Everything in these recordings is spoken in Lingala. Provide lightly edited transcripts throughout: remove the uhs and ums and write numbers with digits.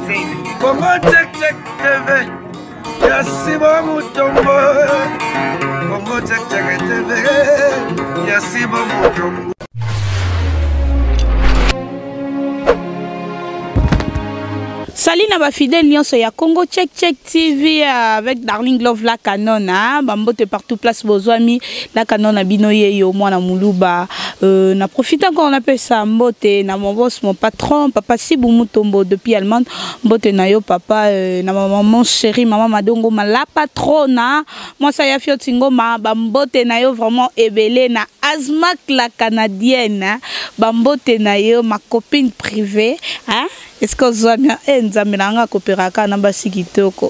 Congo Check Check TV ya Sibo Mutombo Congo Check Check TV ya Sibo Mutombo. Salut na ba fidèles nyonso ya Congo Check Check TV avec Darling Love la canon hein bambote partout place bozwami la canon na bino yeyo mwana muluba euh, na profite encore na pesa mbote na mon boss mon patron papa Sibu Mutombo depuis Allemagne mbote na yo papa euh, na ma maman chérie maman Madongo ma la patrona moi ça ya fioti ngoma ba mbote na yo vraiment ebele na Azmak la canadienne hein? ba mbote na yo ma copine privée hein Est-ce que ozwami eh nzambe na nga akopera na basi kitoko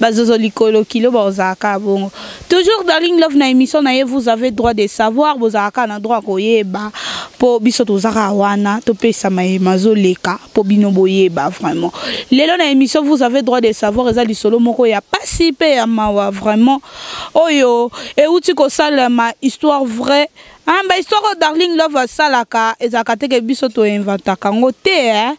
bazozo likolo kilo bazalaka bongo toujours darling love na émission na ye vous avez droit de savoir bozalaka na droit koyeba mpo biso tozaka wana topesa maye mazoleka mpo bino boyeba vraiment lelo na émission vous avez droit de savoir eza lisolo moko ya pasi mpe ya mawa vraiment oyo euti kosalema histoire vraie Ah, ba histoire oyo Darling Love asalaka ezalaka te ke biso to inventaka yango te eh.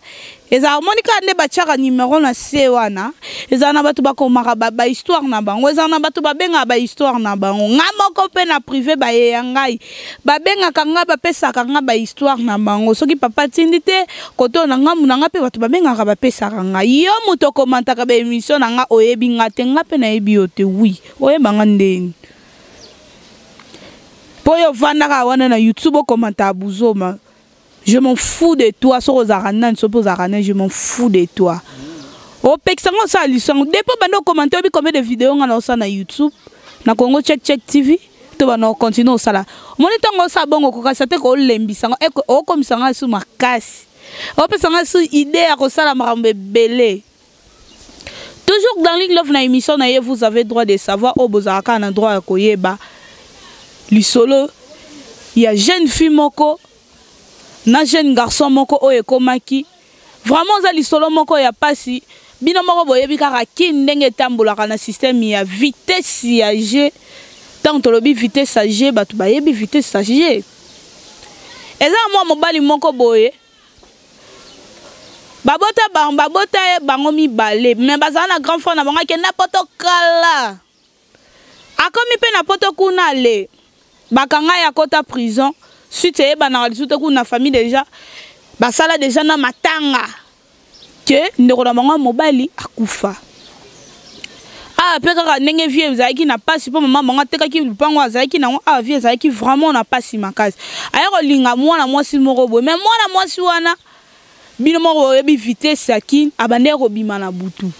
Ezalaka omoni kaka nde batiaka numero na se wana ezala na bato bakomaka ba, ba histoire na bango ezala na bato babengaka ba histoire na bango nga moko mpe na prive bayeya ngai babengaka nga bapesaka nga ba histoire na bango soki papa atindi te kote oyo na ngambu na nga mpe bato babengaka bapesaka nga yo moto okomantaka ba émission na nga oyebi nga te nga mpe nayebi yo te oui oyeba nga ndeni Po yo ovandaka wana na YouTube o commentaka buzoma. Je m'en fous de toi soki ozalaka nani soki ozalaka nani je m'en fous de toi. Opekisa ngo osala lisango depuis obanda okomante oyebi combien de video nga na osala na YouTube na Congo Check Check TV to banda okontinue osala omoni ntango osala bongo okokasa te kolembisa ngo okomisa nga su makasi opesa nga su idée ya kosala makambo ebele. Toujours Darling Love na émission na ye vous avez droit de savoir oyo bozalaka na droit ya koyeba lisolo ya jeune fille moko na jeune garçon moko oyo ekomaki vraiment eza lisolo moko ya pasi bino moko boyebi kaka kin ndenge etambolaka na système ya vitesse ya jeu ntango tolobi vitesse ya jeu bato bayebi vitesse ya jeu eza mwa mobali moko boye Babota bango babota ye bango mibale mais bazala na grand frère na bango akenda poto kala akomi mpe na poto kuna ale bakanga ye akota prison suite eyebanaka lisusu te kuna na famille deja basala deja na matanga ke ndeko na bango ya mobali akufa awa mpe kaka ndenge vie ezalaki na mpasi mpo mama bango atekaki lupango azalaki nango awa vie ezalaki vraiment na mpasi makasi aya kolinga mwana mwasi moko boye mais mwana mwasi wana bino moko boyebi vitesse ya kin abandaki kobima na butu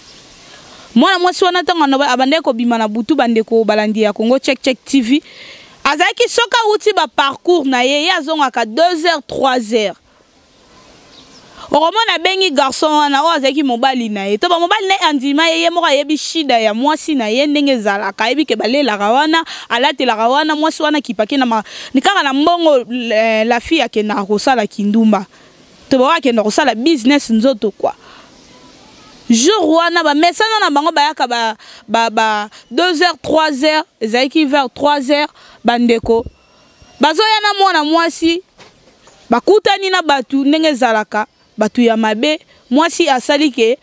mwana mwasi wana ntango abandaki kobima na butu bandeko balandi ya congo check check tv azalaki soki awuti baparcours na ye ye azongaka 2 heures 3 heures okomona abengi garçon wana oyo azalaki mobali na ye to bamobali na ye andima ye ye moko ayebi shida ya mwasi na ye ndenge ezalaka ayebi ke balelaka wana alatelaka wana mwasi wana akipaki na kaka na mbongo eh, la fille akendaka kosala kindumba to baoyo akenda kosala business nzoto kwa jour wana bamesana na bango bayaka ba, ba, ba 2 heures 3 heures ezalaki vers 3 heures bandeko bazoya na mwana mwasi bakutani na bato ndenge ezalaka bato ya mabe mwasi asali ke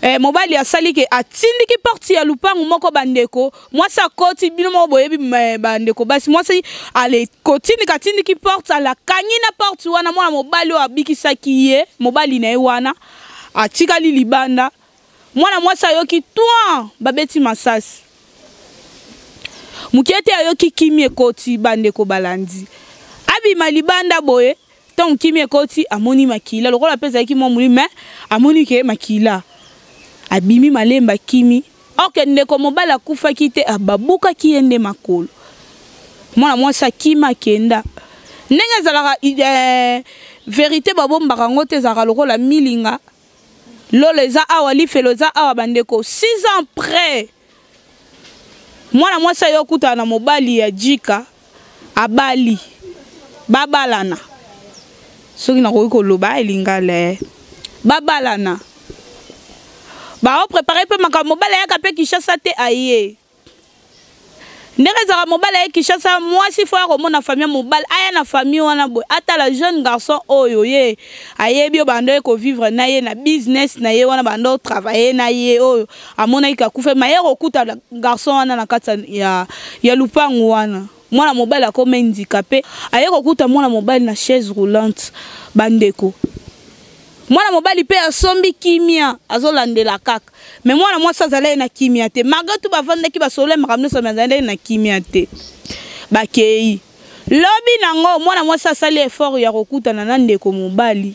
eh, mobali asali ke atindiki porte ya lupangu moko bandeko mwasi akoti bino moko boyebi eh, bandeko basi mwasi ale kotindika atindiki porte alakangi na porte wana mwana mobali oyo abikisaki ye mobali na ye wana atikali libanda Mwana mwasi ayoki twa babeti masasi. Moke te ayoki kimia ekoti bandeko balandi. Abima libanda boye ntango kimia ekoti amoni makila lokola mpe ezalaki mwa molili mais amoni ke makila abimi malembe akimi orke ndeko mobali akufaki te babukaki ye nde makolo mwana mwasi akima akenda ndenge ezalaka eh, verite babombaka yango te ezalaka lokola milinga Lola eza awa, lifelo eza awa bandeko. 6 ans près mwana mwasi aye okutana na mobali ya jika abali babalana soki nakoki koloba elingala eh. babalana baoprepare mpe makambo mobali ayaka mpe kinshasa te aye. Ndenge ezalaka, mobali aye Kinshasa, mwasi faut ya komona famille ya mobali, aya na famille wana boye, atala jeune garçon oyo ye ayebi, oyo bando ye kovivre na ye na business na ye wana, bando travailler na ye, oyo amonaki kakufa. Ma ye kokuta garçon wana na kati ya lupangu wana, mwana mobali akoma handicapé, aye kokuta mwana mobali na chaise roulante. Bandeko, mwana mobali mpe asombi kimia, azolandela kaka. Mais mwana mwasi azala ye na kimia te, malgré tout bavandaki, basolo makambo nyonso, mais azalaki na kimia te. Bakei lobi nango, mwana mwasi asali effort ya kokutana na ndeko mobali,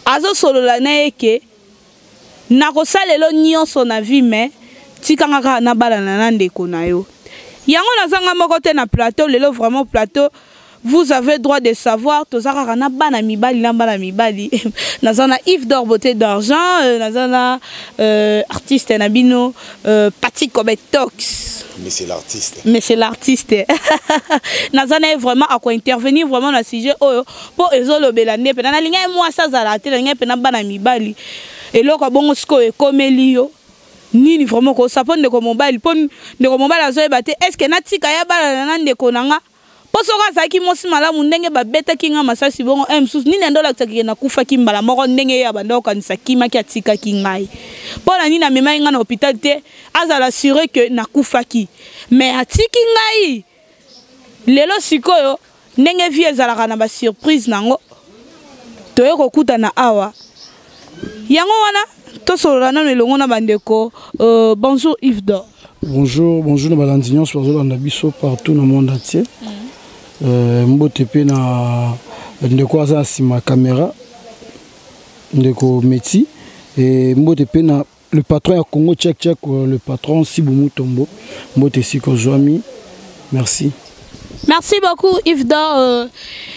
azosolola na ye ke nakosalela nyonso na vie, mais tikanga kaka nabalana na ndeko na yo. Yango nazanga moko te na plateau lelo. Vraiment, plateau, vous avez droit de savoir, toza kaka na bana mibali na bana mibali. Naza na Yves d'Or Beauté d'Argent, naza na artiste na bino, Patrick Kobetox. Mais c'est l'artiste. Mais c'est l'artiste. Naza na ye vraiment akointervenir vraiment na sujet oyo, mpo ezolobela nde mpena nalingai ye mwasi azala te, nalingai mpena bana mibali. Eloko bongo sikoyo ekomeli yo nini vraiment kosa mpo ndeko mobali, mpo ndeko mobali azoyeba te est ce que natika ya balana na ndeko na nga, mpo soki azalaki mwasi malamu, ndenge babetaki nga masasi bongo, e mosusu nini ande olakisaki ke nakufaki mbala moko, ndenge ye abanda kokanisa kimaki, atikaki ngai mpo na nini? Amemaki ngai na hôpital te, azala sûr ke nakufaki, mais atiki ngai. Lelo sikoyo, ndenge vie ezalaka na basurprise nango, toye kokutana awa. Yango wana tosolola nano elongo na bandeko. Bonjour Yves Dor. Bonjour, bonjour na balandi nyonso bazolanda biso partout na monde entier. Mbote mpe na ndeko aza na nsima caméra, ndeko Meti, e mbote mpe na le patron ya Congo Check Check, le patron Sibu Mutombo. Mbote esika ozwami, merci. Merci beaucoup Yves Dor.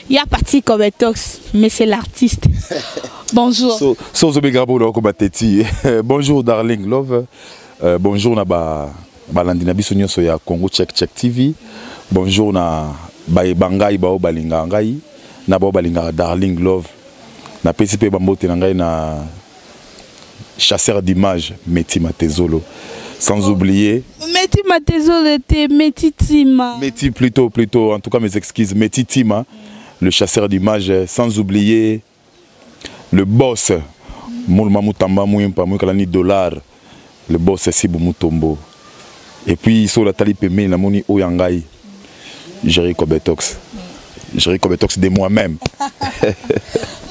Ya parti comme tox, mais c'est l'artiste. Bonjour. So, so ozobengaka mpona okoma teti. Bonjour Darling Love. Bonjour na ba balandi na biso nyonso ya Congo Check Check TV. Bonjour na bayeba ngai, bao balingaka ngai na bao balingaka Darling Love. Napesi mpe bambote na ngai na chasseur d'image Meti Matezolo, sans oublier Meti Matezolo te, Meti Tima. Meti plutôt, en tout cas mes excuses, Meti Tima, le chasseur d'image, sans oublier le boss Moulma Mutamba Mouimpa Moukalani Dollar, le boss Sibu Mutombo. Et puis sur la tali pembeni, namoni oyo ngai Jerry Kobetox, Jerry Kobetox de moi-même.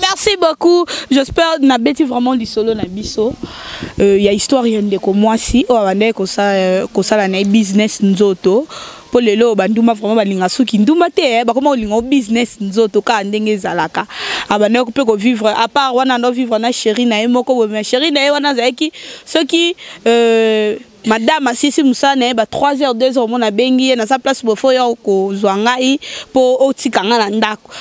Merci beaucoup. J'espère nabeti vraiment lisolo na biso. Ya histoire ya ndeko mwasi oyo abandaki kosala na ye business nzoto, mpo lelo bandumba vraiment balinga suki ndumba te, bakoma kolinga o business nzoto kaka ndenge ezalaka. Abandaki mpe kovivre à part wana, ando vivre na chéri na ye moko boye. Mais chéri na ye wana azalaki soki madame asisi mosala na ye ba 3 heures, 2 heures, omona abengi ye: "Naza place boye, faut ya kozwa ngai mpo otika ngai na ndako."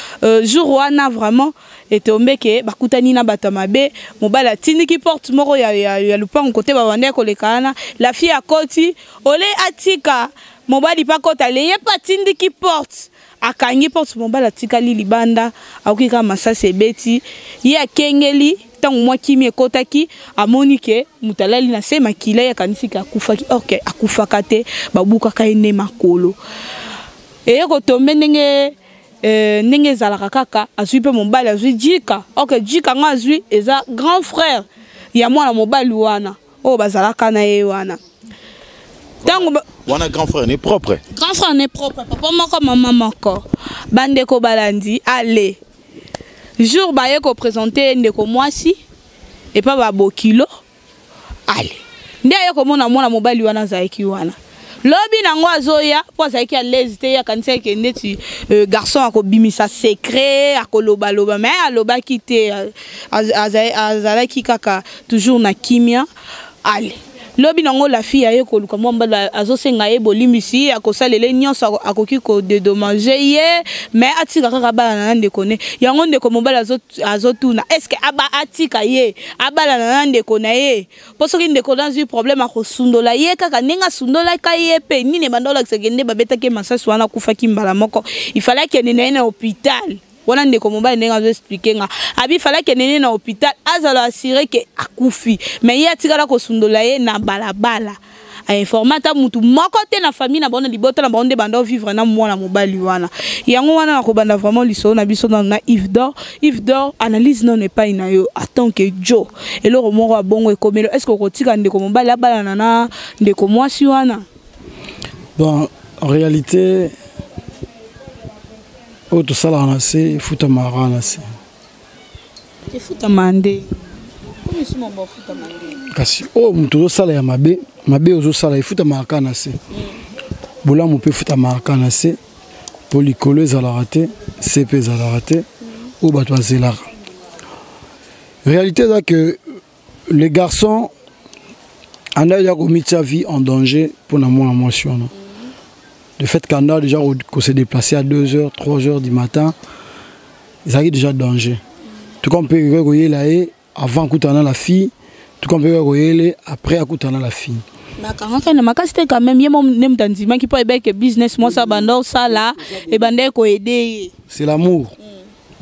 Jour wana vraiment etombeke bakutani na bato ya mabe. Mobali atindiki porte moko ya lupango kote babandaki koleka wana. La fille akoti, ole atika mobali mpe akota, le ye mpe atindiki porte, akangi porte, mobali atikali libanda, akoki kaka masasi ebeti ye. Akengeli ntango mwa kimi ekɔtaki, amoni ke moto alali na se, makila, ye akanisi ke akufaki. Or ke akufaka te, babukaka ye nde makolo. Eye kotombe ndenge ndenge ezalaka kaka, azwi mpe mobali, azwi jika. Ok, jika ngo azwi eza grand frère ya mwana mobali wana oyo bazalaka na ye wana ntango. Wana grand frère né propre. Grand frère né propre, papa moko, mama moko. Bandeko balandi, ale jour baye koprésenter ndeko mwasi epa babokilo, ale nde aye komona mwana mobali wana azalaki wana. Lobi nango azoya, mpo azalaki à l'aise te, ye akanisaki ke ndeti garçon akobimisa secret, akolobaloba, mais alobaki te, azalaki kaka toujours na kimia. Ale lobi nango la fille aye koluka mwa mobali, azosenga ye bolimbisi, akosalela ye nyonso, akoki kodédommager ye, mais atika kaka balana na ndeko ne. Yango ndeko mobali azotuna: est ce que atika ye abalana na ndeko na ye? Mpo soki ndeko na azwi problème, akosundola ye kaka ndenge asundolaka ye. Mpe nini ebanda olakisaki nde babetaki ye masasi wana, akufaki mbala moko. Ifale akende na ye na hôpital wana. Ndeko mobali, ndenge azoexpliquer nga, abi fallait akende ne na hôpital, azala assuré ke akufi, mais ye atikala kosundola ye na balabala. Ainforme ata mutu moko te na famille na bango, na libota na bango nde banda vivre na mwana mobali wana. Yango wana nakobanda vraiment lisolo na biso nano na Yves Dor. Yves Dor, analyse nano epai na yo en tant que jo, eloko moko ya bongo ekomelo, est ce que okotika ndeko mobali abalana na ndeko mwasi wana? Bon, en réalité, oyo tosalaka na se efutamaka na se. Efutama nde? Kasi oyo moto ozosala ya mabe, mabe ozosala efutamaka kaka na se. Bolamu mpe efutamaka kaka na se, mpo likolo ezalaka te, se mpe ezalaka te. Oyo bato bazelaka, réalité eza que le garçon anda ya komitia vie en danger mpona mwana mwasi wana. Le fait qu'anda déjà se déplacer à 2 heures, 3 heures du matin, ezalaki déjà danger. Tout comme mpe koyela ye avant akutana na la fille, tout comme mpe koyele après akutana na la fille. Bakangaka na makasi te quand même. Ye mo nde moto andimaki, mpo ayebaki business mwasi abanda osala ebanda koaider ye. C'est l'amour.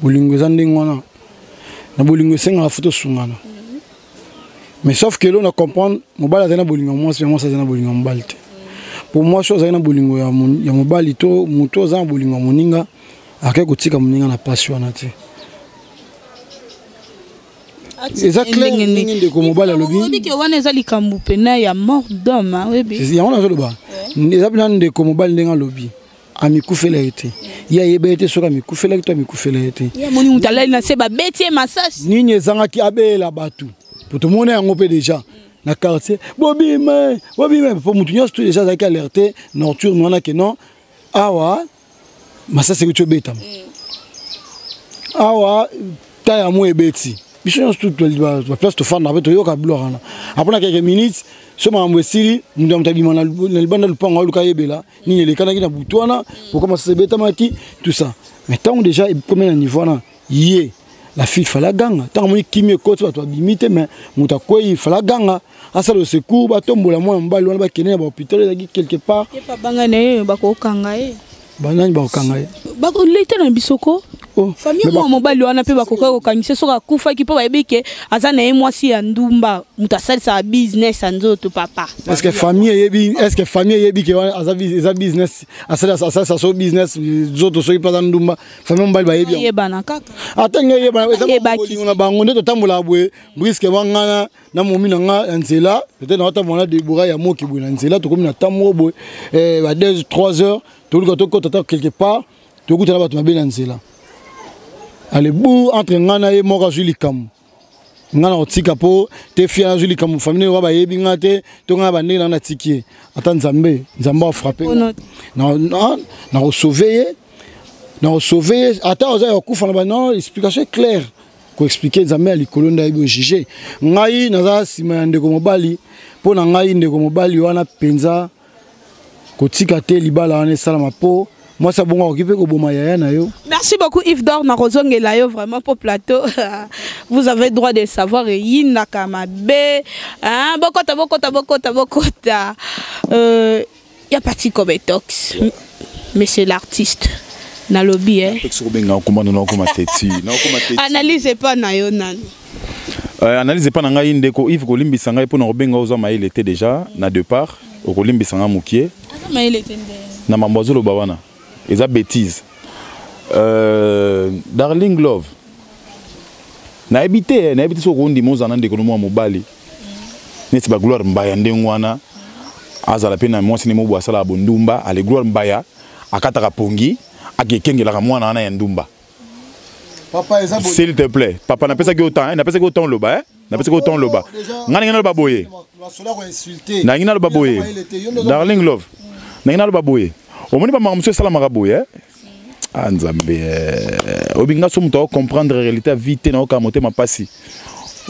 Bolingo eza ndenge wana. Na bolingo esengaka fo tosungana. Mais sauf que lo na comprendre, mobali azali na bolingo ya mwasi, mais mwasi azali na bolingo ya mobali te. Po mwasi oyo azali na bolingo ya mobali to moto aza na bolingo ya moninga, akei kotika moninga na pasi wana te. Eza clair ndenge ndeko mobali alobi. Oyebi ke wana eza likambo pena ya mort d'homme, oyebi? Yango nazoloba, eza mpena ndeko mobali ndenge alobi, amikufela ye te. Ye ayeba ye te soki amikufelaki to amikufela ye te. Ye amoni moto alali na se, babeti ye masasi. Nini ezangaki abeyela bato? Po tomona yango mpe déjà na quartier, bobima, bobima, po motu nyonso tu déjà azalaki alerte nocturne wana ke non, awa masasi ekuti obetama, awa ta ya mo ebeti. Biso nyonso tu baplace tofanda mpe toyoka biloko wana. Apona quelques minutes, so makambo esili, moto ya moto abima na libanda lupango, aluka ayebela nini elekanaki na butu wana, pourquoi masasi ebetamaki, tout ça. Mais ntango déjà ekomi na niveau wana, ye la fille fallait aganga. Ntango amoni kimi ekoti, bato babimi te, mais moto akwei, fallait aganga, asala au secours, batombola mwana mobali wana, bakende na bahôpital. Ezalaki quelque part. Ye mpe abanga na ye, bakokanga ye. Banani bakokanga ye? Leta na biso ko. Oh, famille mais mwa mobali wana mpe bakoki kokangisa soki akufaki, mpo bayebi ke aza na ye mwasi ya ndumba, moto asalisaka business ya nzoto, papa. Est ce que famille eyebi? Est ce que famille eyebi ke wana aza eza business, asalisa so business nzoto, soki mpe aza ndumba, famille mobali bayebi yango? Yebana kaka. Ata ngai eyebana, eza Bayebaki. bolingo na bango nde totambolaka boye briske wangana na momi na nga ya nzela. Peut-être naotambola na Debora ya moki boye na nzela, tokomi na temps moko boye, ba 2 3 heures, toluka tokota ta quelque part, tokutana bato mabe na nzela. Ale bu entre nga na ye, moko azwi likambo, nga na kotika mpo te fia nazwi likambo, famille oyo bayebi nga te to nga bandenge na nga, natiki ye. Ata Nzambe, Nzambe afrappe na kosauve ye, na kosauve ye. Ata oza ya kokufa na ba non, explication est claire, koexpliquer. Nzambe ya likolo nde ayebi ojuge. Ngai naza nsima ya ndeko mobali. Mpo na ngai, ndeko mobali wana mpenza kotika te libala wana esalama, mpo mwasi abongo akoki mpe koboma yaya na yo. Merci beaucoup, Yves Dor. Nakozongela yo vraiment pour plateau. Vous avez droit de savoir eyindaka mabe. Hein, bokota, bokota, bokota, bokota. Ya parti comme tox. Monsieur l'artiste. Nalobi eh. Soki obenga okoma no, nakoma teti, nakoma teti. Analyse epa na yo nani? Analyse epa na ngai, ndeko Yves, kolimbisa ngai mpona kobenga ozwa mayele te. Déjà na départ okolimbisa ngai mokie. Aza mayele te nde. Na mambo azoloba wana eza bêtise. Darling Love, nayebi te, nayebi te soki okondima ozala na ndeko no mwa mobali neti baGloire Mbaya ndenge wana, azala mpe na mwasi nde mobo asalaka bondumba. Ale Gloire Mbaya akataka pongi, akekengelaka mwana wana ya ndumba. Papa, eza S'il te plaît, papa, napesaki yo temps, napesaki yo temps loba, eh? Napesaki yo temps loba. Ngai ndenge naloba boye, nangi naloba boye, Darling Love, nangi naloba boye, omoni bamakambo mosusu esalamaka boye, eh? Ah, Nzambe, eh. Oyebi nga so moto akocomprendre réalité ya vie te, naokaka motema mpasi.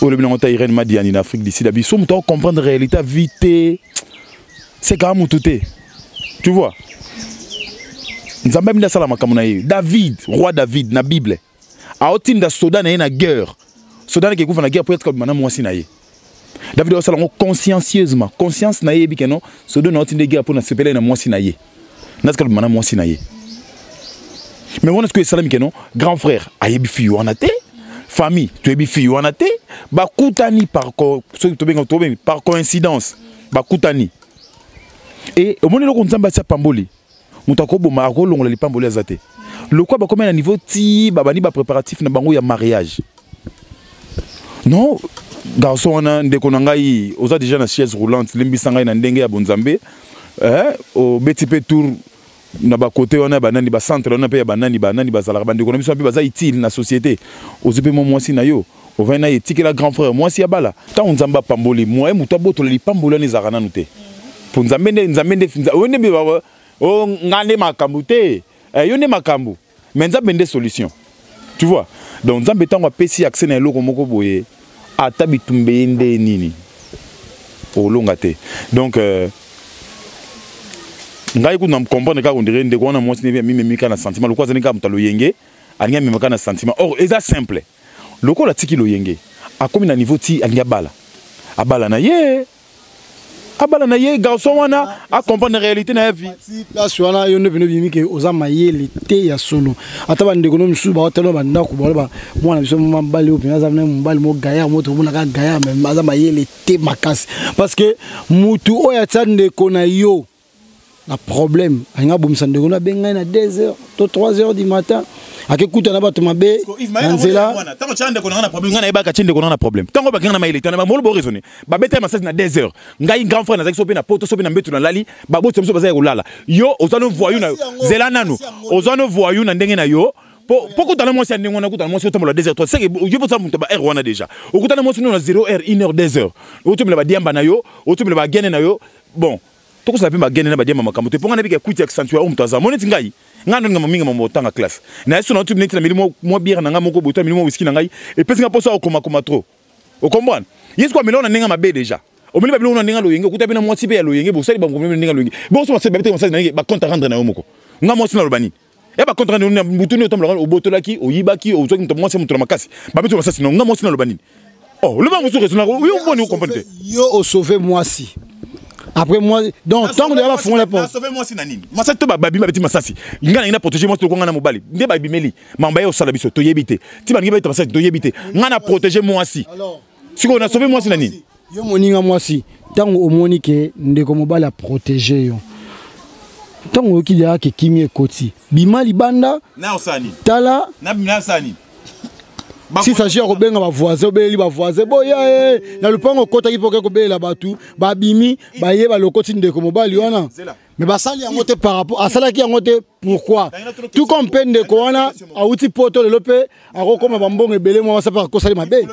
Oyo olobi nango ta Irene Madiani na Afrique du Sud, abi so moto akocomprendre réalité ya vie te, c'est kaka motu te. Tu vois, Nzambe amindi asala makambo na ye. David, roi David na Bible, aotinda soda na ye na guerre. Soda nake ekufa na guerre po etika bima na mwasi na ye. David aosala yango consciencieusement, conscience na ye yebi ke non, soda na otinda guerre mpo na sepela ye na mwasi na ye, natika bima na mwasi na ye. Mais wana sikoyo esalami ke non, grand frère ayebi fille wana te, famille toyebi fille wana te, bakutani par soki tobenga, tobengi par coïncidence, bakutani. E omoni eloko Nzambe atia pamboli, moto akoboma, akolongola lipamboli aza te. Lokwa bakomi na niveau ti babandi bapréparatif na bango ya mariage. Non, garçon wana, ndeko na ngai, oza déjà na chaise roulante, limbisa ngai na ndenge ya bonzambe, eh, obeti mpe tour na bakote wana ya banani, bacentre wana mpe ya banani, banani bazalaka bandeko na biso mpe baza utile na société. Ozwi mpe mwa mwasi na yo, ovandi na ye, etikela grand frère mwasi ya bala. Ntango Nzambe apamboli, moye moto abotola lipamboli wana ezalaka nanu te, mpo Nzambe nde, Nzambe nde, oyo nde o nga nde makambo te, yo nde makambo, mais Nzambe nde solution, tu vois. Donc Nzambe ntango apesi accès na eloko moko boye, ata bitumba ye nde nini, olonga te. Donc ngai kutu na comprendre kaka, on dirait ndeko wana mwasi nde amimemi kaka na sentiment, lokola azali kaka moto aloyenge, alingi amema kaka na sentiment. Or eza simple, lokola atiki loyenge, akomi na niveau ti alingi abala, abala na ye, abala na ye. Garçon wana acomprendre réalité na ya vie. Place wana, yo nde pene obimi ke oza mayele te ya solo. Ata bandeko no misusu baotala bandako, baloba mwana biso mobali oyo pene aza na mobali mo gaillard, mo tomonaka gaillard, mais aza mayele te makasi, parce que mutu oyo atia ndeko na yo na problème, alingi abomisa ndeko no, abengai na 2 heures to 3 heures du matin, akekuta na bato mabe na nzela. Ntango tia ndeko na nga na problème, ngai nayebaka tie ndeko na nga na problème. Ntango bakenga na mayele tana bamolo bo raisonner, babeta masasi na 2 heures, ngai grand frère nazalaki so mpe na poto, so mpe na mbeto nalali, baboti biso baza ya kolala. Yo oza no voyou na zela nanu, oza no voyou na ndenge na yo po kutana mwasi ya ndenge wana, kutana mwasi otambola 2 heures 3, c'est yo posa moto ba heure wana déjà. Okutana mwasi no na 0 heure, 1 heure, 2 heures, otomela badiamba na yo, otomela bagene na yo. Bon, tokosala mpe bagene na badiamba makambo te, mpo ngai nayebika ekuti ya accentuer oyo moto aza mo neti ngai. Ngai ndonga mingi mambo otanga classe na ye so na neti na mili mwa bière na ngai moko boye to na mili mwa whisky na ngai, epesi ngai mposa okomakoma trop, okomprendre. Ye sikoyo amela na ndenge mabe déjà, omeli babiloko na ndenge loyenge, okuta mpe na mwasi mpe ya loyenge, bosali bango na ndenge loyenge, bonso masali babetaki masali na ndenge bacompte rendre na yo moko. Nga mwasi naloba nini ya bacompte rendre na butu nini otambolaka, obotolaki, oyibaki, ozwaki moto mwasi ya moto na makasi, babeti masasi na nga, mwasi naloba nini? Oh, loba mosusu raisonnaka yo mboni, ocomprendre te. Yo osauve mwasi après moi, donc ntango deya bafungola porte. Sauve mwasi na nini? Masasi to babimi, babeti masasi, ngai nangi na protéger mwasi lokonga na mobali nde babimeli mamba ye osala biso toyebi te, ti balingi babeta masasi toyebi te. Ngai na protéger mwasi, sikoyo na sauve mwasi na nini? Yo moninga mwasi, ntango omoni ke ndeko mobali aprotege yo, ntango oyoki deya ke kimi ekoti, bima libanda, tala. Si s'agit ya kobenga bavoisin, obeleli bavoisin, boya e na lopango, okotaki mpo oke kobelela bato, babimi, baye, balokoti ndeko mobali wana, mais basali yango te par rapport asalaki yango te. Pourquoi? Tout comme mpe ndeko wana awuti poto lelo mpe akokoma bambongo ebele, mwa wasa mpe akosali mabe.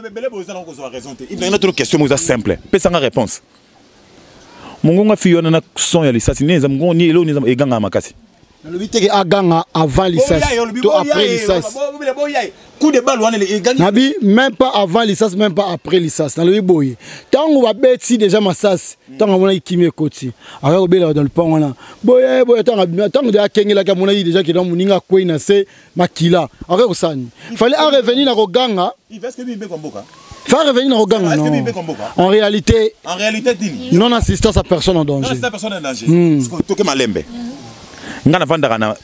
Question moko eza simple, pesanga réponse. Mongongo afi wana na son ya lisasi nini eza mongongo nini, eloko nini egangaka makasi? Nalobi teke aganga avant lisasi to après lisasi. Coup de balle wana egangi. Nabi même pas avant lisasi, même pas après lisasi. Nalobi boye, ntango babeti déjà masasi, ntango amonaki kimi ekoti, aka kobelaka dans lupango wana boye boye. Ntango abimi, ntango deja akengelaki, amonaki déjà keda moninga akwei na se, makila, akoki kosala nini? Fallait arevenir na koganga, fallait revenir na koganga. Non, en réalité, en réalité nini? Non assistance à personne en danger. Non assistance à personne en danger. Toke malembe. Nga navandaka na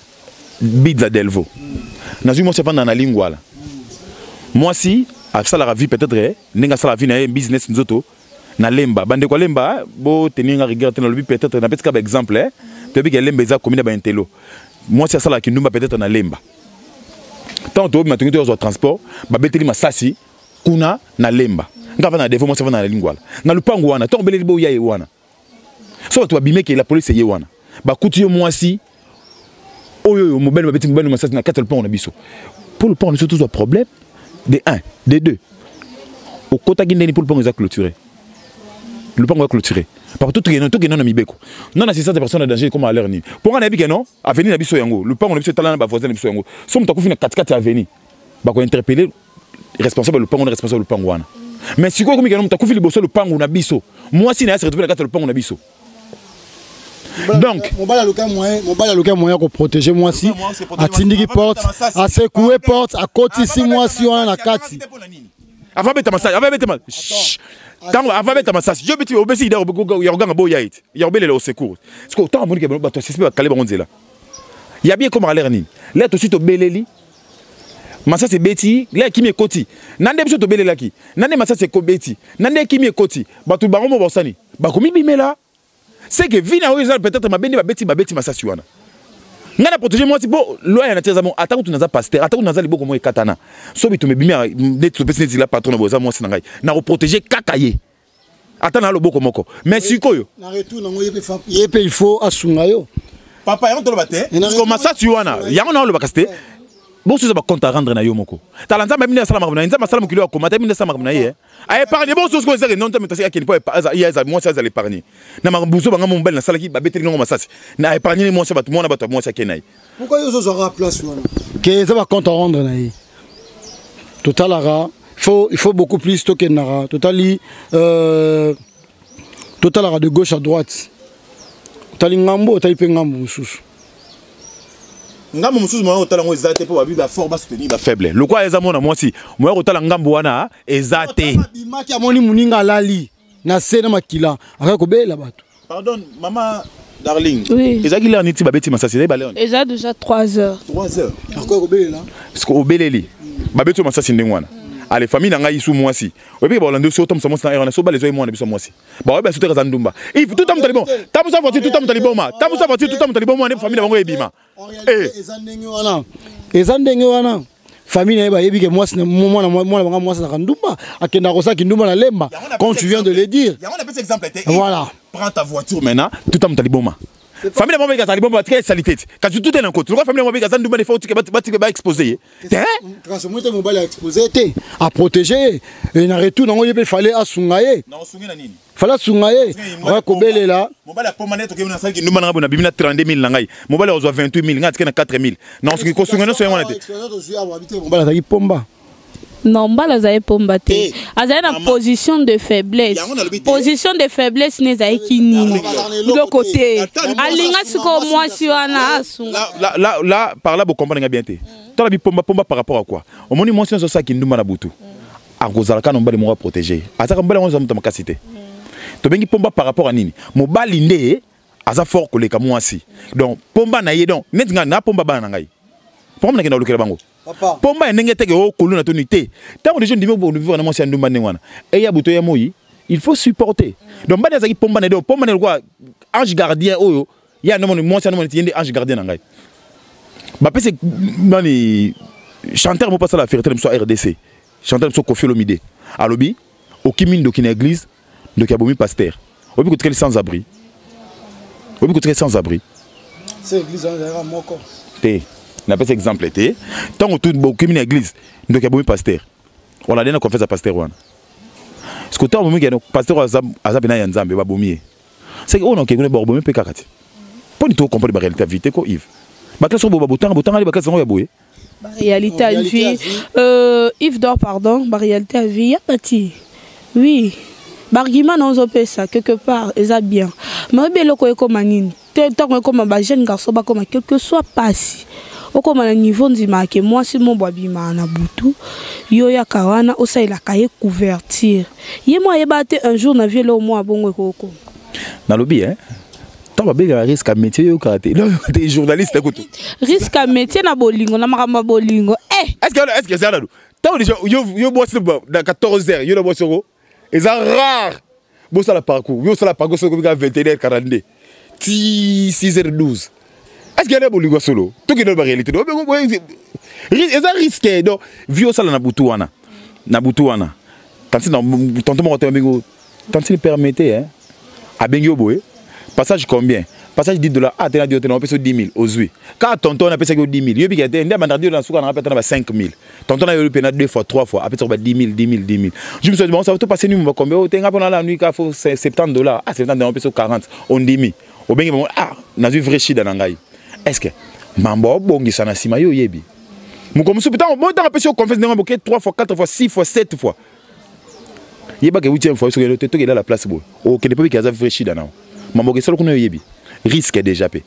Bidza Delvo, nazwi mwasi avandaka na Lingwala. Mwasi asalaka vie, peut-être ndenge asalaka vie na ye business nzoto na Lemba. Bandeko ya Lemba, botenir nga rigueur te, nalobi peut-être, napesi kaka baexemple. Toyebi ke Lemba eza commune ya baintelo. Mwasi asalaka kindumba peut-être na Lemba. Ntango toyobima, tongi toyozwa transport, babeteli masasi kuna na Lemba. Nga avanda na Devo, mwasi avanda na Lingwala, na lupango wana. Ntango obeleli boya ye wana, so bato babimeke, la police eye wana, bakuti yo mwasi oyo oyo mobali, babeti mobali masasi na kati ya lupango na biso. Mpo lupango na biso tozwa problème de 1, de 2, okotaki ndeni? Mpo lupango eza clôturé, lupango ya clôturé partout. Tokende, tokende na mibeko. Non assistance de personne en danger ekoma à l'heure nini? Mpo nga nayebi ke non, avenue na biso yango, lupango na biso etala na bavoisin na biso yango. So moto akufi na katikati ya avenue, bakointerpeller responsable lupango na responsable lupango wana. Mais sikoyo ekomi kena moto akufi liboso ya lupango na biso, mwasi na ye se retrouve na kati ya lupango na biso. Donc mobali aluka moyen, mobali aluka moyen ya koprotéger mwasi, atindiki porte, asecoue porte, akotisi mwasi wana na kati. Avant beta masasi, avant beta masasi, ntango avant beta masasi, yo beti obesi ida ya koganga boya ete ya kobelela au secours. Sikoyo ntango amoniki bato asisi mpe bakale bango nzela ya bien, ekomaka lere nini? Lere tosi tobeleli, masasi ebeti, lere kimi ekoti na nde biso tobelelaki, na nde masasi ekobeti, na nde kimi ekoti, bato bango mo basani bakomibimela. C'est que vie na oyo eza peut-être mabe nde babeti babeti masasi wana. Ngai na protéger mwasi mpo loi ya nature eza bon. Ata kutu naza pasteur, ata kutu naza liboko moko ekatana, so bitumba ebimi neti topesi neti la patron na boye, eza mwasi na ngai, nakoprotéger kaka ye ata na loboko moko. Mais sikoyo na retour nango, ye mpe il faut asunga yo. Papa, yango toloba te, parce masasi wana yango na olobaka te. Boso eza bacompte à rendre na yo moko. Tala, Nzambe amini asala makambo na ye, Nzambe asala mokili oyo akoma te, amini asala makambo na ye, aépargne. Boso sikoyo ezaki non, Nzambe tasi akende mpo ye aza mwasi, azala épargne na makambo buso banga. Mobali nasalaki, babeteli ngongo masasi na épargne mwasi, bato mwana, bato ya mwasi ake na ye. Pourquoi yo ozozwaka place wana ke eza bacompte à rendre na ye? Totalaka, il faut beaucoup plus tokendaka, totali, totalaka de gauche à droite, otali ngambo, otali mpe ngambo mosusu. Ngambo mosusu moya kotala yango eza te, mpo babi bafort basoutenir bafaible. Lokwa eza mwana mwasi, moya kotala ngambo wana eza te. Bimaki, amoni moninga alali na se na makila, akaki kobelela bato. Pardon, mama Darling. Oui. Ezalaki l'heure niti babeti masasi? Ezali balheure? Eza déjà 3 heures. 3 heures. Akoki kobelela. Parce que obeleli, babeti yo masasi ndenge wana. Ale, famille na ngai, su mwasi oyebi baolandi so otambusa mwasi na heure wana, so bala ezwai mwana biso mwasi, baoyebi baso te kaza ndumba. If tout moto liboma, tambusa voiture, tout moto liboma, tambusa voiture, tout moto liboma wana, famille na bango ebima. Eza ndenge wana, eza ndenge wana. Famille na ye bayebi ke mwasi, mwana mwana banga mwasi azalaka ndumba, akendaka kosala kindumba na Lemba, comme tu viens de le dire. Yango napesi exemple te. Voilà. Prends ta voiture maintenant, tout moto liboma, famille na bango bayekaka liboma, batika esali te, kasi tout na nkoto lokola famille na bango bayekaka ndumba, defo batika baexpose ye te. Kasi omoni te, mobali aexpose te, aprotéger ye. Na retour nango, ye mpe fallait asunga ye. Naosungi na nini? Fallait asunga ye, akoki kobelela. Mobali apoma nde tokei, nasalaki ndumba na ngai boye, nabimi na 32 000 na ngai, mobali akozwa 28 000, ngai atike na 4 000. Naosungi kosunga nyonso yango wana te. Mobali azalaki pomba. Non, mbala azali pomba te, azali na position de faiblesse. Position de faiblesse ne ezalaki nini? Biloko te, alinga sikoyo mwasi wana asunga. Là, là, par là bocomprendre nga bien te. Tala, bipomba pomba par rapport à quoi? Omoni, mwasi nyonso asalaki ndumba na butu, akozalaka na mobali moko aprotéger, azalaka mobali yango aza moto makasi te. Tobengi pomba par rapport à nini? Mobali nde aza fort koleka mwasi, donc pomba na ye. Donc neti ngai na pomba bana na ngai, pomba nakenda kolukela bango pomba ya ndenge teke okolona toni te. Ntango deja ndimi vivre na mwasi ya ndumba ndenge wana, eya buto ya moi, il faut supporter. Donc mbani azalaki pomba na ye, donc pomba na ye lokola ange gardien oyo ye anomoni mwasi, anomoni ti ye nde ange gardien na ngai. Bapesi nani, chanteur moko asala fierté na biso ya RDC, chanteur biso Koffi Olomide, alobi okimi ndoki na église, ndoki abomi pasteur, oyebi kotikali sans abri, oyebi kotikali sans abri. C'est église wana ezalaka moko. Te, napesi exemple te. Ntango tu bokimi na église, ndoki abomi pasteur, olade na confiance ya pasteur wana. Parce que ntango abomi keno pasteur aza mpena ya Nzambe, babomi ye, c'est que oyo nakokende kuna bakobomi mpe kaka te. Mpo ni tocomprendre baréalité ya vie te ko. Yves, baklasse oyo botanga botanga, baklasse yango ya boye. Réalité à vie, Yves d'or, pardon, baréalité à vie ya bati. Oui, baargument na ozopesa quelque part eza bien, mais oyebi eloko ekóma nini te? Ntango ekóma bajeune garçon, bakóma quelque soit pasi, okóma na niveau ndimaka ke mwasi mobo abimaka na butu, yo yaka wana osalelaka ye couverture, ye mo ayeba te un jour na vie eloko mwa bongo ekokoma. Nalobi hein, ntango babengaka risque ya métier, oyokaka te te, journaliste kutu. Risque ya métier na bolingo, na makambo ya bolingo, eh. Est ce que eza nanu ntango déjà yo mwasi na 14 heures, yo na mwasi oko eza rare bosala parcours, yo osala parcours soki komika 21 heures 42 ti 6 heures 12. Est ce que yana bolingo ya solo? Tokende baréalité, eza risque. Donc vie osala na butu wana, na butu wana, tantine, tonton moko te abengi, tantine permettez hein, abengi yo boye: passage combien? Passage 10 dollars. Ah, tena dio, tena opesa 10 000, ozwi kaka. Tonton apesaki yo 10 000, yobi te nde abandaka 10 dollars, suka nanga mpe ata na ba 5 000. Tonton na yo mpe na 2 fois, 3 fois, apesaka ba 10 000, 10 000, 10 000. Je me suis dit: bon, ça va tout passer nuit combien? Oh, tenga mpona la nuit ka faut 70 dollars. Ah, 70 dollars, opesa 40, ondimi, obengi bango: ah, nazwi vrai shida na ngai. Est ce que mambo obongisa na nsima, yo oyebi moko mosusu ntango ntango apesi yo confiance ndenge boke 3 fois, 4 fois, 6 fois, 7 fois, yebaka huitième fois soki te tokenda la place boye, okende mpo biki aza vrai shida nao, mambo okesala kuna, oyebi risque déjà mpe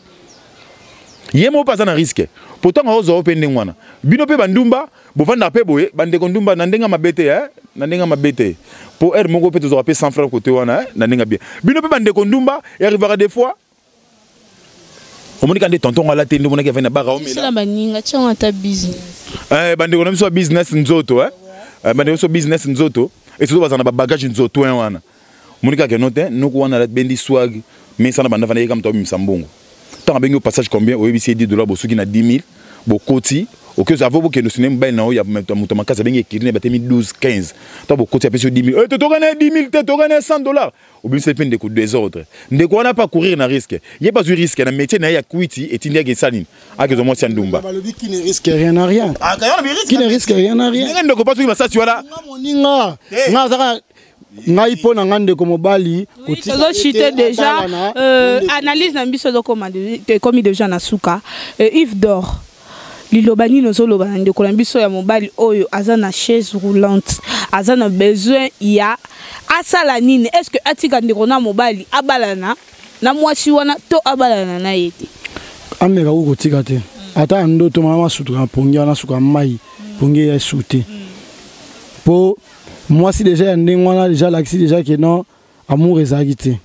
ye moko mpe aza na risque. Pourtant ozwa mpe ndenge wana, bino mpe bandumba bovandaka mpe boye, bandeko ndumba na ndenge mabe te, na ndenge mabe te, po heure moko mpe tozwaka mpe 100 francs kote wana, na ndenge bien. Bino mpe bandeko ndumba, arrivaka des fois omoni ka nde tonton ala te, nde omonaki avandi na bara. Omela baninga tiango ata business. Bandeko na biso ya business nzoto, bandeko biso business nzoto, et surtout bazala na babagage nzoto wana, omoni kaka no te, noko wana bendi swag, Mais sana banda fana yeka moto abimisa mbongo. Ntango abengi yo passage combien, oyebisi ye 10 $, bosuki na 10 000, bokoti okezo avo bokende osine mobali na oyo ya moto makasi abengi ekiri na batemi 12 15. Ntango bokoti, apesi yo 10 000. Eh, totokana 10 000 te, tokana 100 $. Obimisa mpe ndeko désordre. Ndeko wana mpe acourir na risque, ye mpe azwi risque na métier na ye ya kwiti, etindi ake esala nini, akezwa mwasi ya ndumba. Balobi qui ne risque rien n'a rien. Qui ne risque rien n'a rien. Ndenge ndeko mpa soki masasi wana. Nga moninga nga azaka ngai mpo na nga ndeko mobali. Tozochite déjà, analyse na biso ezokoma, ekomi déjà na suka. Yves Dor, liloba nini ozoloba na ndeko na biso ya mobali oyo aza na chaise roulante, aza na besoin ya asala nini? Est ce que atika ndeko na mobali abalana na mwasi wana to abalana na ye te? Ameka ko kotika te, ata ndoto. Mama masutuka na pongi wana, suka mai pongi ya esu te, mpo mwasi déjà ya ndenge wana déjà alakisi déjà ke non, amour ezalaki te.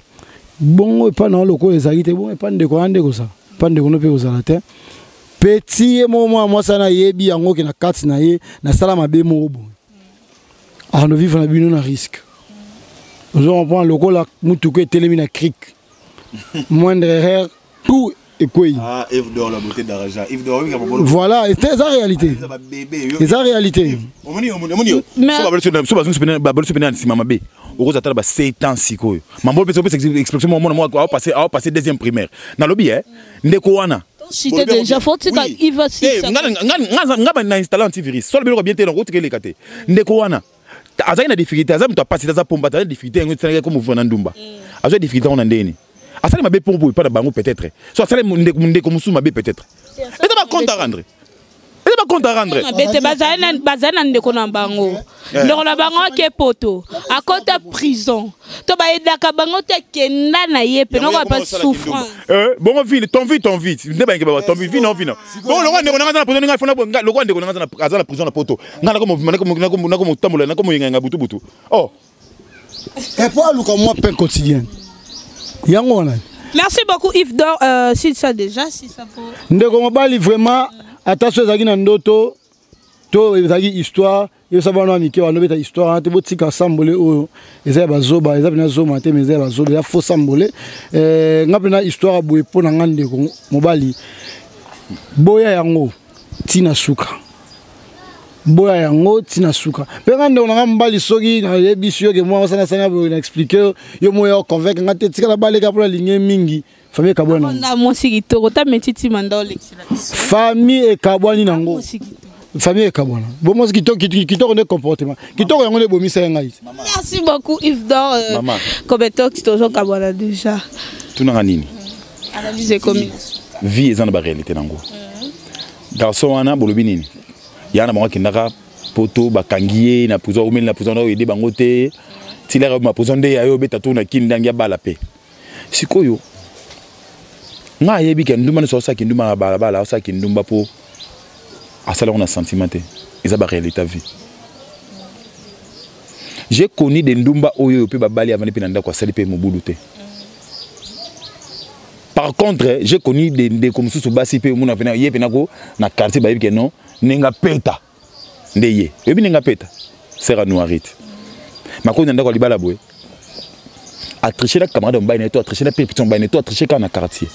Bongo epa na yo lokola ezalaki te, bongo epa ndeko wana nde kozala, epa ndeko no mpe kozala te. Mpe ti ye moko mwana mwasi wana ayebi yango ke na kati na ye nasala mabe moko boye, akando vivre na bino na risque. Ozo comprendre? Lokola mutuka etelemi na cric, moindre erreur, tout ekwei. Ah, Yves Dor, la beauté d'Araja. Yves Dor, voilà, eza réalité, eza réalité. Omoni so pene na nsima mabe, okozala tala ba 7 ans sikoyo. Mambo opesa expression, mona moko aopasser deuxième primaire. Nalobi e ndeko wana. Cité déjà, faut tika Yves sisa. Nga na installer antivirus solo biloko bien te, nango otika eleka te. Ndeko wana azalaki na difficulté, aza moto apasi te, aza pomba te, aza difficulté yango esalaki comme na ndumba. Azwa difficulté yango na ndeni asali mabe mpo boye epa na bango, peut-être so asali ndeko mosusu mabe, peut-être eza bacompte à rendre, eza bacompte à rendre. Mabe te, bazali na ndeko na bango. Ndeko na bango ake poto, akota prison to bayedaka bango te, akenda na ye mpe noko apa souffrance. Bongo vie, ton vie, ton vie nde bayeke ba ton vie, vie non, vie non. Bongo lokola ndeko na nga aza na prison, ndenge afona lokola ndeko na nga aza na prison na poto, nga nakomotambola, nakomoyengayenga butu butu, oh. Mpo aluka mwa pain quotidien yango wana. Merci beaucoup Yves Dor. Si ça déjà, si ça pour Ndeko mobali vraiment, ata so ezalaki na ndoto to ezalaki histoire, yosa bana mike wana obeta histoire wana te. Botika sambole oyo eza ya bazoba, eza mpena zoma te, mais eza ya bazoba, eza faux sambole. Nga mpena histoire boye mpo na nga, ndeko mobali, boya yango ntina suka, boya yango ntina suka. Mpe nga ndeko na nga mobali, soki nayebisi yo ke mwa osala sala boye, na explique yo moya oconvaincre nga te, tikala baleka mpo nalingi mingi, famille ekabwani. Na mwasi kitoko ta metiti manda olekisela biso. Famille ekabwani nango. Mwasi kitoko. Famille ekabwana bo mwasi kitoko, kitoko nde comportement kitoko yango nde ebomisa ye ngai. Merci beaucoup Yves Dor. Mama. Kobetox, tozokabwana déjà. Tunanga nini? Analyse ekomi. Vie eza na baréalité nango. Garçon wana bolobi nini ya na bango, akendaka poto, bakangi ye na prison, aumeli na prison, oyede bango te tilaka ma prison nde ya yo obeta tour na kini ndangi abala. Mpe sikoyo nga ayebi ke ndumba nyonso aosalaki ndumba na balabala, aosalaki ndumba mpo asala yango na sentiment te. Eza baréalité ya vie. J'ai connu des ndumba oyo mpe babali, avandi mpe na ndako, asali mpe mobulu te. Par contre, j'ai connu des ndeko mosusu basi mpe omona pena ye pena ko na quartier, bayebi ke non, ndenge apeta nde ye oyebi ndenge apeta sera noirite makoni na ndako ya libala boye, atriche na camarade mobali na ye to atriche na pe petit mobali na ye to atriche kaka na quartier.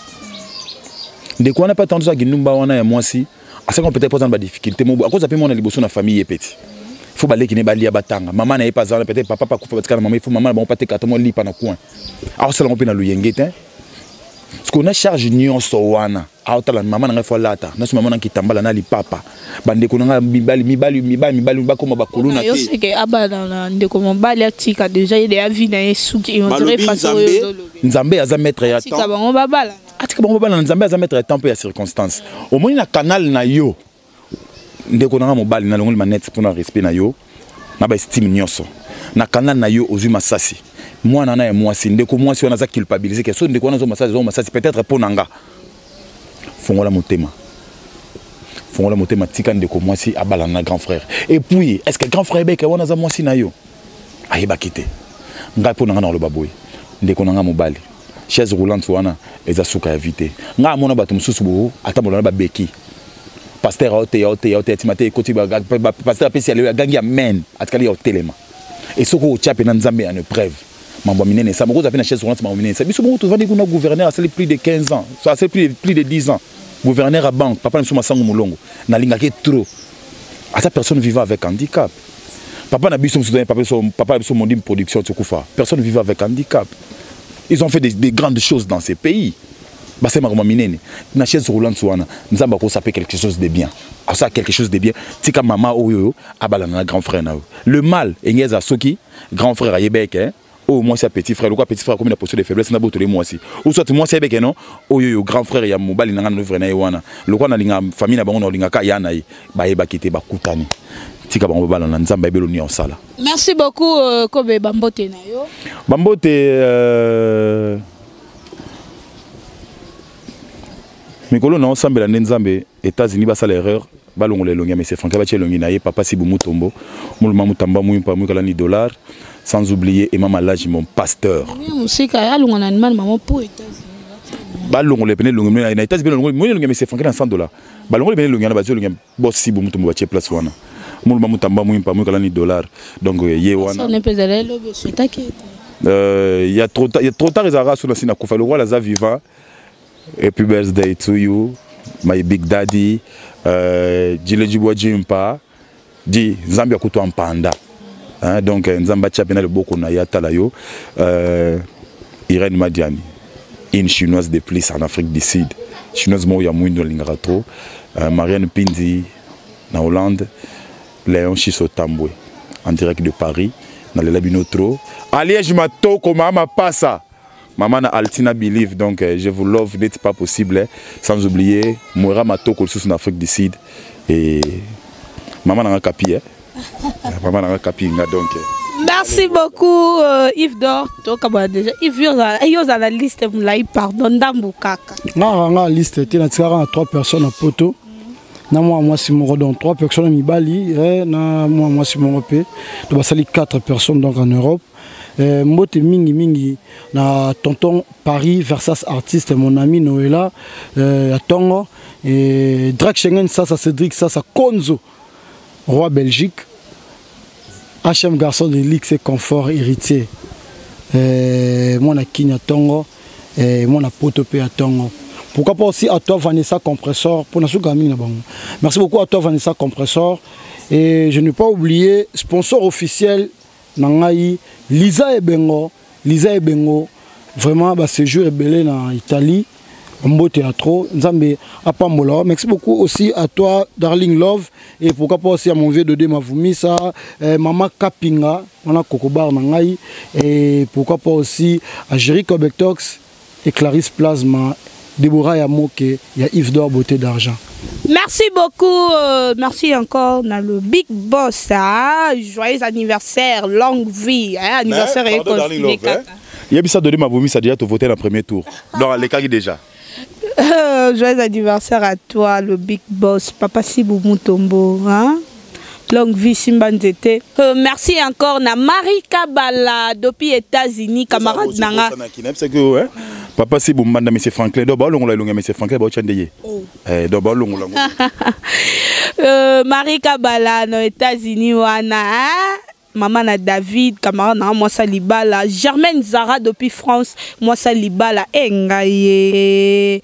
Ndeko wana mpe atandu soki ndumba wana ya mwasi asaka peut-être mpo aza na badifficulté mo akoza mpe mwana liboso na famille ye peti fo baleki ne balia batanga, mama na ye mpe aza wana, peut-être papa mpe akufa, batikala na mama, ifo mama na bango mpe ateka ata mwa lipa na coin, aosala yango mpe na luyenge te. Parce qu'on a charge nyonso wana, aotala mama na ngai fo alata naso mama na kitambala na lipapa, bandeko na ngai mibali, mibali, mibali, mibali bakoma bakuluna yo te. Seke abana na ndeko mobali, atika déjà ye deya vie na ye suki, on dirait Balobi façon oyo Nzambe, ozolobi. Nzambe aza maître ya atika temps. Bango babala. Atika bango babala na Nzambe aza maître ya temps mpe ya circonstance. Omoni na canal na yo, ndeko na nga mobali, nalongoli manete mpona respect na yo na baestime nyonso. Na canal na yo ozwi masasi, mwana na ya mwasi, ndeko mwasi wana aza culpabilise ke so ndeko wana azwa masasi, azwa masasi peut-être mpo na nga. Fongola motema, fongola motema, tika ndeko mwasi abalana na grand frère. Et puis est ce que grand frère ebeke wana aza mwasi na yo? Ayebaki te. Ngai mpo na ngai naloba boye, ndeko na ngai mobali, chaise roulante wana eza suka ya vie te. Ngai amona bato mosusu bo atambola na babeki, pasteur aoteya, oteya, oteya, ntima te ekoti, pasteur apesi ya lelo, agangi amen, atikali ya otelema. E soki otya mpena Nzambe en épreuve. Mambo minene ça mokoza pe na chaise roulante, mambo minene ça. Biso bongo tovandi kuna, gouverneur asali plus de 15 ans, ça asali plus de 10 ans gouverneur à banque, papa na biso Masango Molongo, nalingaki trop. Ata personne vivant avec handicap, papa na biso mosusu, papa biso, papa na biso Mondim Production Tsokufa, personne vivant avec handicap, ils ont fait des grandes choses dans ces pays. Basali makambo minene na chaise roulante wana. Nzambe akosa pe quelque chose de bien, asala quelque chose de bien. Tika mama oyo abalana na grand frère na yo. Le mal enge eza soki grand frère ayebeke oyo mwasi ya petit frère, lokola petit frère akomi na posture de faiblesse na botole mwasi, ou soit mwasi ayebeke non, oyo yo grand frère ya mobali na nga na vrai na ye wana, lokola nalinga famille na bango, na olingaka ya na ye, bayebaki te, bakutani. Tika bango babalana, Nzambe ayebeli oni osala. Merci beaucoup. Kobe, bambote na yo. Bambote, mikolo na osambela nde Nzambe, États-Unis basala erreur, balongola elongi ya monsieur Frank, batia elongi na ye, papa Sibu Mutombo Moluma Mutamba Muyumpa Muyukala ni dollar, sans oublier Emma Malage, mon pasteur. Mosika alonga na animal mama po États-Unis. Balongola pene elongi na États-Unis, moni elongi ya monsieur Frank na 100 $, balongola pene elongi wana, bazwi elongi ya boss Sibu Mutombo, batie place wana Moluma Mutamba Muyumpa Muyukala ni dollar. Donc ye wana. Mpe ezala elobi osouhaitaki. Il y a trop tard, il y a trop tard, ezalaka so na si na kufa. Le roi aza vivant. Happy birthday to you, my big daddy. Jile jibwa jimpa di Nzambe akutwa mpanda, hein, donc Nzambe atia pena loboko na ye, atala yo. Irène Madiani, une Chinoise de plus en Afrique du Sud, Chinoise moko ya mwindo, alingaka trop. Marianne Pindi na Hollande, Léon Chiso Tambwe en direct de Paris, nalela bino trop. Aliège Matoko, mama pasa, maman na Altina Believe, donc je vous love n'est pas possible, hein. Sans oublier Moira Matoko lisusu na Afrique du Sud et maman nanga Kapi, hein. Maman nanga Kapi nga, donc Merci beaucoup, Yves Dor. Tokabwana déjà. Yves, yo oza na liste molai, pardon, ndambu kaka. Nga nga liste te, natikaka na trois personnes na poto na mwa mwasi moko, donc trois personnes mibali, na mwa mwasi moko mpe to basali quatre personnes, donc en Europe. Mbote mingi mingi na tonton Paris Versas artiste, mon ami Noela ya Tongo et Drak Schengen Sasa, Cédric Sasa Konzo, roi Belgique, HM garçon de luxe et confort, héritier, mwana Kinya Tongo, mwana poto mpe ya Tongo. Pourquoi pas aussi à toi Vanessa Compressor pour nasuka mingi na bango. Merci beaucoup à toi Vanessa Compressor. Et je n'ai pas oublié sponsor officiel na ngai, Lisa Ebengo. Lisa Ebengo, vraiment ba séjour ebele na Italie, mbote ya trop, Nzambe apambola. Merci beaucoup aussi à toi Darling Love et pourquoi pas aussi à mon vieux Dodé Mavumisa, Mama Kapinga wana Kokobar na ngai, et pourquoi pas aussi à Jericho Bectox et Clarisse Plasma, Deborah Yamoke, ya Yves Dor Beauté d'Argent. Merci beaucoup, merci encore dans le big boss. Hein? Joyeux anniversaire, longue vie. Hein? Anniversaire. Mais, pardon, Darling Love, hein? Yebisa Dodi Mavumisa déjà voté dans le premier tour. Donc, les déjà. Joyeux anniversaire à toi, le big boss, Papa Sibou Mutombo. Hein? Longue vie, Simba Nzete. Merci encore na Marie Kabala depuis États-Unis, camarade nanga. Papa Sibou Mbanda, monsieur Franklin. Donc, balongola elongi monsieur Franklin, ba tchandeye. Eh, donc balongola. Marie Kabala na États-Unis wana, hein? Maman na David, camarade na moi Libala, Germaine Zara depuis France, moi Libala e ngai.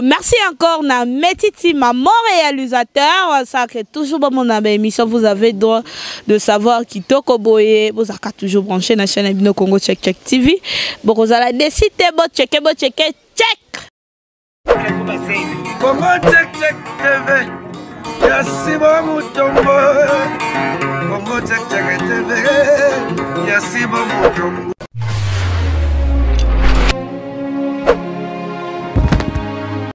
Merci encore na Metiti, ma mort réalisateur, ça crée toujours bon mon émission, vous avez droit de savoir kitoko boye, vous avez toujours branché na chaîne Bino Congo Check Check TV. Bon, vous allez décider bo check bo check check. Congo Check Check TV ya Sibo Mutombo, Congo Check Check TV ya Sibo Mutombo.